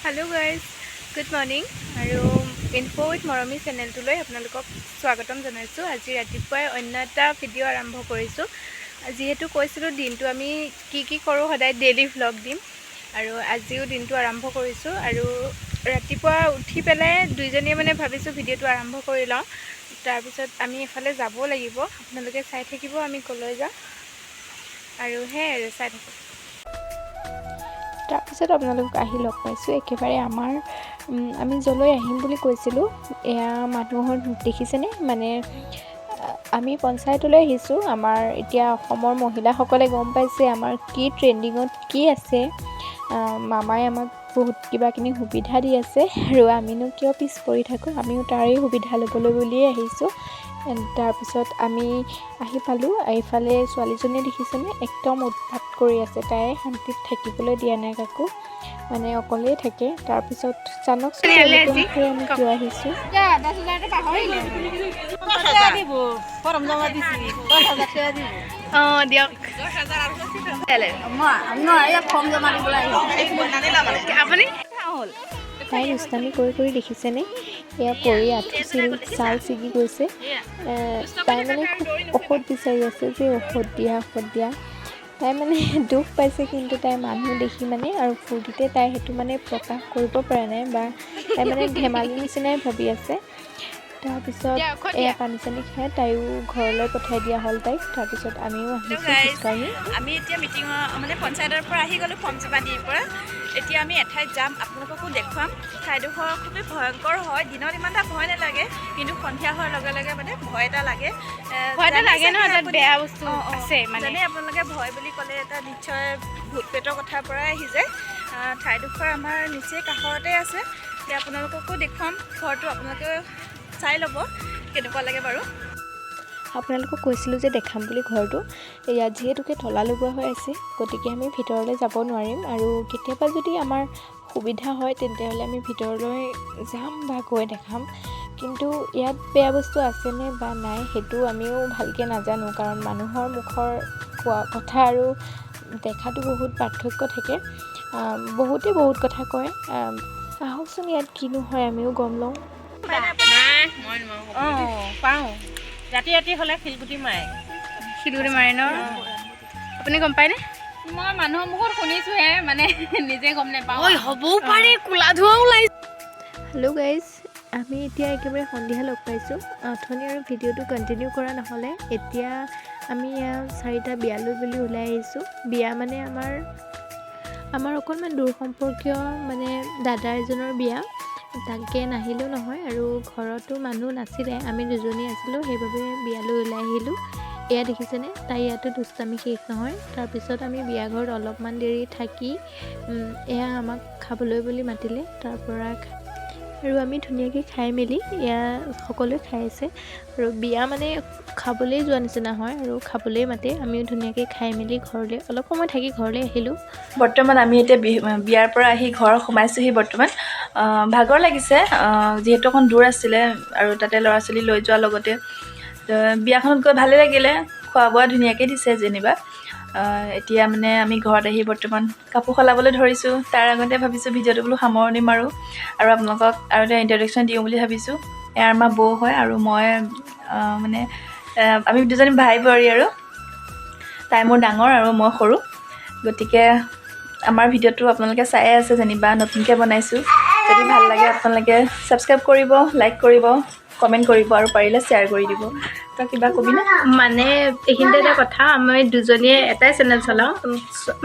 Hello' guys, good morning আৰু ইনফ' with মৰমী চেনেলটোলৈ আপোনালোকক স্বাগতম জনাইছোঁ। আজি ৰাতিপুৱাই অন্য এটা ভিডিঅ' আৰম্ভ কৰিছোঁ। যিহেতু কৈছিলোঁ দিনটো আমি কি কি কৰোঁ, সদায় ডেইলি ভ্লগ দিম আৰু আজিও দিনটো আৰম্ভ কৰিছোঁ। আৰু ৰাতিপুৱা উঠি পেলাই দুইজনীয়ে মানে ভাবিছোঁ ভিডিঅ'টো আৰম্ভ কৰি লওঁ। তাৰপিছত আমি এফালে যাব লাগিব, আপোনালোকে চাই থাকিব আমি ক'লৈ যাওঁ। আৰু সেয়াই আৰু চাই থাকক। তাৰপিছত আপোনালোকক আহি লগ পাইছোঁ একেবাৰে আমাৰ আমি য'লৈ আহিম বুলি কৈছিলোঁ। এয়া মানুহৰ দেখিছেনে? মানে আমি পঞ্চায়তলৈ আহিছোঁ। আমাৰ এতিয়া অসমৰ মহিলাসকলে গম পাইছে আমাৰ কি ট্ৰেণ্ডিঙত কি আছে। মামাই আমাক বহুত কিবাকিবি সুবিধা দি আছে আৰু আমিনো কিয় পিছ পৰি থাকোঁ? আমিও তাৰেই সুবিধা ল'বলৈ বুলিয়েই আহিছোঁ। তাৰপিছত আমি আহি পালোঁ। এইফালে ছোৱালীজনীয়ে দেখিছেনে, একদম উৎপাত কৰি আছে। তাই শান্তিত থাকিবলৈ দিয়া নাই কাকো, মানে অকলেই থাকে। তাৰপিছত জানকচোন তেওঁলোকৰ মুখেৰে আমি কিয় আহিছোঁ। দিব, ফৰ্ম জমা দিছি, 10,000 টকা দিব। অঁ, দিয়ক। মই ইয়াত ফৰ্ম জমা দিবলৈ আহিছোঁ। আপুনি তাই দুষ্টামি কৰি কৰি দেখিছেনে, এয়া পৰি আঁঠু ছাল ছিগি গৈছে। তাই মানে খুব ঔষধ বিচাৰি আছে যে ঔষধ দিয়া, ঔষধ দিয়া। তাই মানে দুখ পাইছে, কিন্তু তাই মানুহ দেখি মানে আৰু ফূৰ্তিতে তাই সেইটো মানে প্ৰকাশ কৰিব পৰা নাই বা তাই মানে ধেমালি নিচিনাই ভাবি আছে। তাৰপিছত এয়া পানী চানী খাই তাইও ঘৰলৈ পঠাই দিয়া হ'ল তাইক। তাৰপিছত আমিও আহিছোঁ খোজকাঢ়ি। আমি এতিয়া মিটিঙৰ মানে পঞ্চায়তৰ পৰা আহি গ'লোঁ, ফৰ্ম জমা দিয়াৰ পৰা। এতিয়া আমি এঠাইত যাম, আপোনালোককো দেখুৱাম। ঠাইডোখৰ খুবেই ভয়ংকৰ হয়। দিনত ইমান এটা ভয় নালাগে, কিন্তু সন্ধিয়া হোৱাৰ লগে লগে মানে ভয় এটা লাগে। ভয় এটা জানে লাগে ন চাগে তাত বেয়া বস্তু আছে মানে। জানে আপোনালোকে, ভয় বুলি ক'লে এটা নিশ্চয় ভূত প্ৰেতৰ কথাৰ পৰাই আহি যায়। ঠাইডোখৰ আমাৰ নিচেই কাষৰতে আছে। এতিয়া আপোনালোককো দেখুৱাম ঘৰটো, আপোনালোকে চাই ল'ব কেনেকুৱা লাগে বাৰু। আপোনালোকক কৈছিলোঁ যে দেখাম বুলি ঘৰটো। ইয়াত যিহেতুকে তলা লগোৱা হৈ আছে, গতিকে আমি ভিতৰলৈ যাব নোৱাৰিম। আৰু কেতিয়াবা যদি আমাৰ সুবিধা হয়, তেন্তে হ'লে আমি ভিতৰলৈ যাম বা গৈ দেখাম। কিন্তু ইয়াত বেয়া বস্তু আছেনে বা নাই, সেইটো আমিও ভালকৈ নাজানো, কাৰণ মানুহৰ মুখৰ কোৱা কথা আৰু দেখাটো বহুত পাৰ্থক্য থাকে। বহুতে বহুত কথা কয়। আহকচোন, ইয়াত কিনো হয় আমিও গম লওঁ। অঁ, পাওঁ। ৰাতি ৰাতি হ'লে শিলগুটি মাৰে। শিলগুটি মাৰে ন? আপুনি গম পায়নে? মই মানুহৰ মুখত শুনিছোঁহে, মানে নিজে গম নাপাওঁ। হ'বও পাৰে, ক'লা ধোঁৱা ওলাই। হেল্ল' গাইজ, আমি এতিয়া একেবাৰে সন্ধিয়া লগ পাইছোঁ। অথনি আৰু ভিডিঅ'টো কণ্টিনিউ কৰা নহ'লে। এতিয়া আমি চাৰিটা বিয়ালৈ বুলি ওলাই আহিছোঁ। বিয়া মানে আমাৰ অকণমান দূৰ সম্পৰ্কীয় মানে দাদা এজনৰ বিয়া। তাকে নাহিলেও নহয় আৰু ঘৰতো মানুহ নাছিলে, আমি দুজনী আছিলোঁ, সেইবাবে বিয়ালৈ ওলাই আহিলোঁ। এয়া দেখিছেনে, তাই ইয়াতো দুষ্টামি শেষ নহয়। তাৰপিছত আমি বিয়া ঘৰত অলপমান দেৰি থাকি এয়া আমাক খাবলৈ বুলি মাতিলে। তাৰপৰা আৰু আমি ধুনীয়াকৈ খাই মেলি, এয়া সকলোৱে খাই আছে আৰু বিয়া মানে খাবলৈয়ে যোৱা নিচিনা হয় আৰু খাবলৈয়ে মাতে। আমিও ধুনীয়াকৈ খাই মেলি ঘৰলৈ অলপ সময় থাকি ঘৰলৈ আহিলোঁ। বৰ্তমান আমি এতিয়া বিয়াৰ পৰা আহি ঘৰ সোমাইছোঁহি। বৰ্তমান ভাগৰ লাগিছে, যিহেতু অকণ দূৰ আছিলে আৰু তাতে ল'ৰা ছোৱালী লৈ যোৱাৰ লগতে। বিয়াখনত গৈ ভালেই লাগিলে, খোৱা বোৱা ধুনীয়াকৈ দিছে যেনিবা। এতিয়া মানে আমি ঘৰত আহি বৰ্তমান কাপোৰ সলাবলৈ ধৰিছোঁ। তাৰ আগতে ভাবিছোঁ ভিডিঅ'টো বোলো সামৰণি মাৰোঁ আৰু আপোনালোকক আৰু এটা ইণ্ট্ৰডাকশ্যন দিওঁ বুলি ভাবিছোঁ। এয়া আমাৰ বৌ হয় আৰু মই মানে আমি দুজনী ভাই বোৱাৰী আৰু তাই মোৰ ডাঙৰ আৰু মই সৰু। গতিকে আমাৰ ভিডিঅ'টো আপোনালোকে চায়ে আছে যেনিবা, নতুনকৈ বনাইছোঁ। যদি ভাল লাগে আপোনালোকে ছাবস্ক্ৰাইব কৰিব, লাইক কৰিব, কমেণ্ট কৰিব আৰু পাৰিলে শ্বেয়াৰ কৰি দিব। তই কিবা কবি নে? মানে এইখিনিতে এটা কথা, আমি দুজনীয়ে এটাই চেনেল চলাওঁ,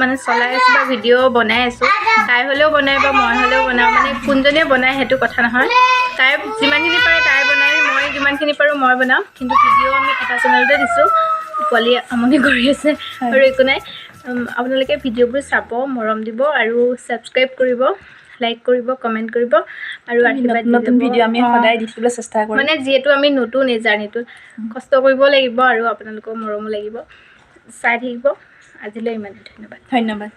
মানে চলাই আছোঁ বা ভিডিঅ' বনাই আছোঁ। তাই হ'লেও বনায় বা মই হ'লেও বনাওঁ, মানে কোনজনীয়ে বনায় সেইটো কথা নহয়। তাই যিমানখিনি পাৰে তাই বনায়, মই যিমানখিনি পাৰোঁ মই বনাওঁ, কিন্তু ভিডিঅ' আমি এটা চেনেলতে দিছোঁ। পোৱালি আমনি কৰি আছে আৰু একো নাই। আপোনালোকে ভিডিঅ'বোৰ চাব, মৰম দিব আৰু ছাবস্ক্ৰাইব কৰিব, লাইক কৰিব, কমেণ্ট কৰিব আৰু আশীৰ্বাদ নতুন নতুন দি যাব। ভিডিঅ' আমি সদায় দি থাকিবলৈ চেষ্টা কৰিম। মানে যিহেতু আমি নতুন এই জাৰ্ণিটোত, কষ্ট কৰিব লাগিব আৰু আপোনালোকৰ মৰমো লাগিব। চাই থাকিব। আজিলৈ ইমানেই, ধন্যবাদ। ধন্যবাদ।